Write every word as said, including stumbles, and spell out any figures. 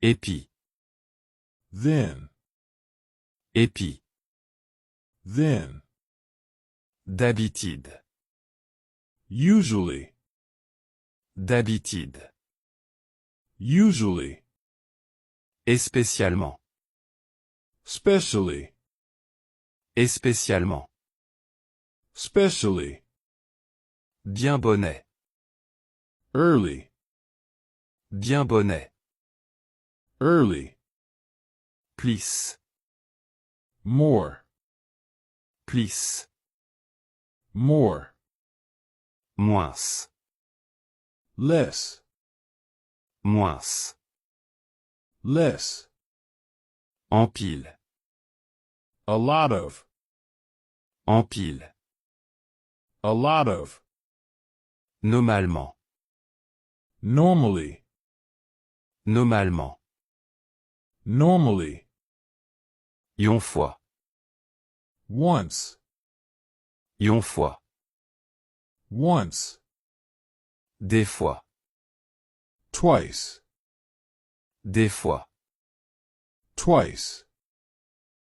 Epi. Then. Epi. Then. Dabitid. Usually. Dabitid. Usually. Espesyalman. Specially. Espesyalman. Specially. Byen bonè. Early. Byen bonè. Early. Plis. More. Plis. More. Mwens. Less. Mwens. Less. Anpil. A lot of. Anpil. A lot of. Nòmalman. Normally. Nòmalman. Normally. Yon fwa. Once. Yon fwa. Once. De fwa. Twice. De fwa. Twice.